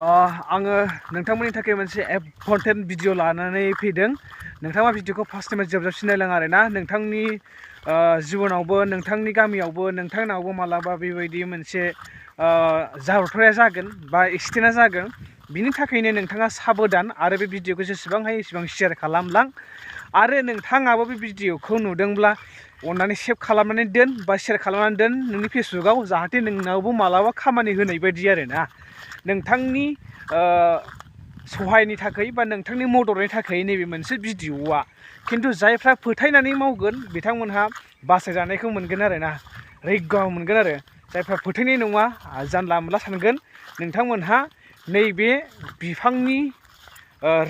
आङो नोंथांमोननि थाखाय मोनसे इम्परटेन्ट भिडिअ लानानै फैदों। नोंथाङा भिडिअखौ फार्स्ट टाइम जोबजाबसिन नायलां आरोना। नोंथांनि जिबनावबो नोंथांनि गामियावबो नोंथांनावबो मालाबा बेबायदि मोनसे जाब्रबथाया जागोन बा एक्सिडेन्टआ जागोन। बिनि थाखायनो नोंथाङा साबधान आरो बे भिडिअखौ जेसेबां हायो एसेबां शेयार खालामलां। आरो नोंथाङाबो बे भिडिअखौ नुदोंब्ला अननानै सेभ खालामनानै दोन बा शेयार खालामनानै दोन नोंनि फेसबुकआव, जाहाथे नोंनावबो मालाबा खामानि होनाय बायदि आरोना। नोंथांनि सहायनि थाखाय बा नोंथांनि मददनि थाखाय नैबे मोनसे भिडिअआ, खिन्थु जायफ्रा फोथायनानै मावगोन बिथांमोनहा बासायजानायखौ मोनगोन आरोना, रैखा मोनगोन। आरो जायफ्रा फोथायनाय नङा, जानला मोनला सानगोन, नोंथांमोनहा नैबे बिफांनि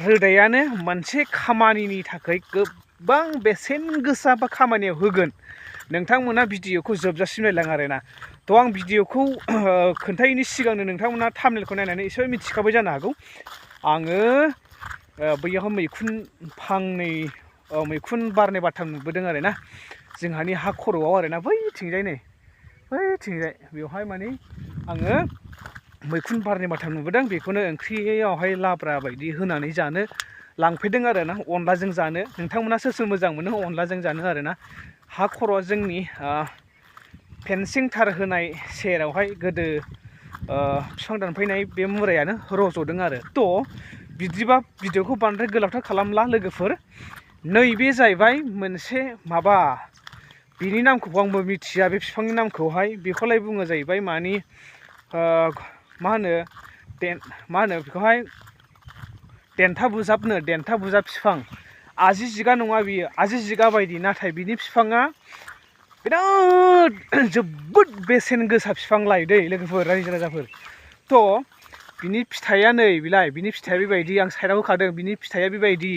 रोदायानो मोनसे खामानिनि थाखाय गोबां बेसेन गोसा बा खामानियाव होगोन। नोंथांमोना भिडिअखौ जोबजासिम नायलां आरोना। थ' आं भिडिअखौ खोन्थायैनि सिगांनो नोंथांमोना थाम्बनेलखौ नायनानै एसेबाबो मिथिखाबाय जानो हागौ। आङो बैयाव मैखुन बारनाय बाथाम नुबोदों आरोना, जोंहानि हा खर'आव आरोना, बैथिंजाय बेवहाय माने आङो मैखुन बारनाय बाथाम नुबोदों। बेखौनो ओंख्रियावहाय लाब्रा बायदि होनानै जानो लांफैदों आरोना, अनलाजों जानो। नोंथांमोना सोर सोर मोजां मोनो अनलाजों जानो आरोना। हा खर'आ जोंनि फेनसिं थार होनाय सेरावहाय गोदो बिफां दानफैनाय बे मुरायानो रज'दों आरो। थ' बिदिबा भिडिअखौ बांद्राय गोलावथार खालामला लोगोफोर। नैबे जाहैबाय मोनसे माबा, बिनि नामखौ आंबो मिथिया, बे बिफांनि नामखौहाय। बेखौलाय बुङो जाहैबाय मानि मा होनो बेखौहाय देन्था बुजाब बिफां। आजि जिगा नङा बियो, आजि जिगा बायदि, नाथाय बिनि बिफाङा बिराद जोबोद बेसेन गोसा बिफां लायदै लोगोफोर, रायजो राजाफोर। थ' बिनि फिथाइया नै बिलाय, बिनि फिथाइया बेबायदि, आं साइडआव होखादों बिनि फिथाइया बेबायदि।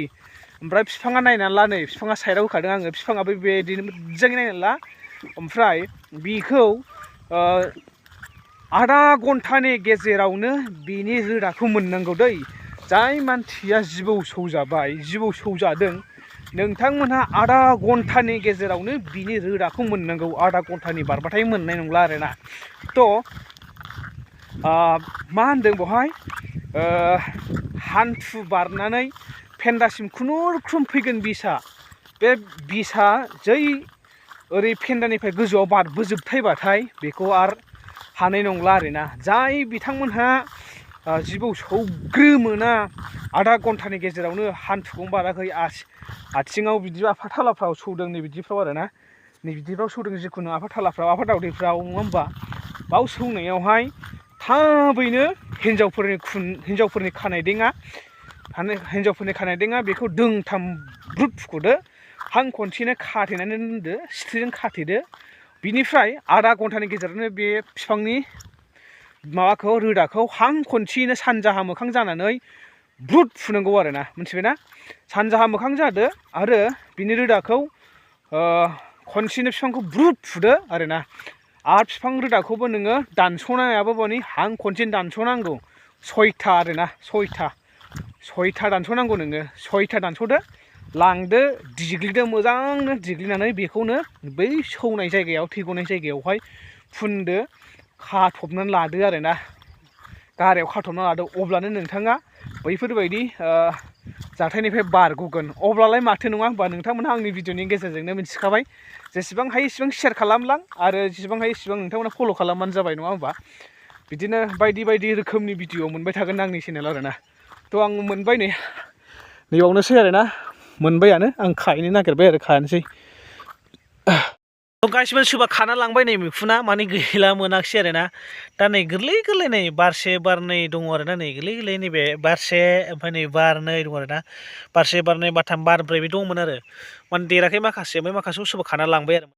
ओमफ्राय बिफाङा नायनानै ला, नै बिफाङा साइडआव होखादों आङो, बिफाङाबो बेबायदिनो मोजाङै नायनानै ला। ओमफ्राय बिखौ आधा घन्टानि गेजेरावनो बिनि रोदाखौ मोननांगौ दै। जाय मानसिया जिबौ सौजादों, नोंथांमोनहा आधा घन्टानि गेजेरावनो बिनि रोदाखौ मोननांगौ। आधा घन्टानि बारबाथाय मोननाय नंला आरोना। थ' मा होनदों बेवहाय, हान्थु बारनानै फेन्दासिम खुनुरुखुम फैगोन बिसआ। बे बिसआ जै ओरै फेन्दानिफ्राय गोजौआव बारबोजोबथायबाथाय बेखौ आरो हानाय नंला आरोना। जाय बिथांमोनहा जिबौ सौग्रोमोना आधा घन्टानि गेजेरावनो हान्थुखौनो बाराखै, आथिङाव बिदि आफाथालाफ्राव सौदों, नै बिदिफ्राव आरोना, नै बिदिफ्राव सौदों, जिखुनु आफाथालाफ्राव, आफादावदैफ्राव, नङा होमबा? बाव सौनायावहाय थाबैनो हिन्जावफोरनि खानाय देङा बेखौ दोंथाम ब्रुद फुख'दो, हां खनसेनो खाथेनानै दोनदो, सिथ्रिजों खाथेदो। बिनिफ्राय आधा घन्टानि गेजेरावनो बे बिफांनि माबाखौ, रोदाखौ हां खनसेनो सानजाहा मोखां जानानै ब्रुद फुनांगौ आरोना, मिथिबायना? सानजाहा मोखां जादो आरो बिनि रोदाखौ खनसेनो बिफांखौ ब्रुद फुदो आरोना। आरो बिफां रोदाखौबो नोङो दानस'नायाबो माने हां खनसेनो दानस'नांगौ। 6था आरोना, 6था दानस'नांगौ नोङो। 6था दानस'दो, लांदो, देग्लिदो, मोजांनो देग्लिनानै बेखौनो बै सौनाय जायगायाव, थै गनाय जायगायावहाय फुनदो, खाथबनानै लादो आरोना, गारायाव खाथबनानै लादो। अब्लानो नोंथाङा बैफोरबायदि जाथायनिफ्राय बारग'गोन। अब्लालाय माथो, नङा होमबा? नोंथांमोनहा आंनि भिडिअनि गेजेरजोंनो मिथिखाबाय। जेसेबां हायो एसेबां शेयार खालामलां आरो जेसेबां हायो एसेबां नोंथांमोना फल' खालामबानो जाबाय, नङा होमबा? बिदिनो बायदि बायदि रोखोमनि भिडिअ मोनबाय थागोन आंनि चेनेल आरोना। थ' आं मोनबाय, नैबावनोसै आरोना, मोनबायानो। आं खाहैनो नागिरबाय आरो खानोसै। गासिबो सोरबा खाना लांबाय, नै मैखुना माने गैला, मोनाखिसै आरोना। दा नै गोरलै गोरलै, नै बारसे बारनै दङ आरोना, नै गोरलै गोरलै, नैबे बारसे, ओमफ्राय नै बारनै दङ आरोना। बारसे बारनै बारथाम बारब्रै बे दंमोन आरो, माने देराखै माखासे, ओमफ्राय माखासेखौ सोरबा खाना लांबाय आरो।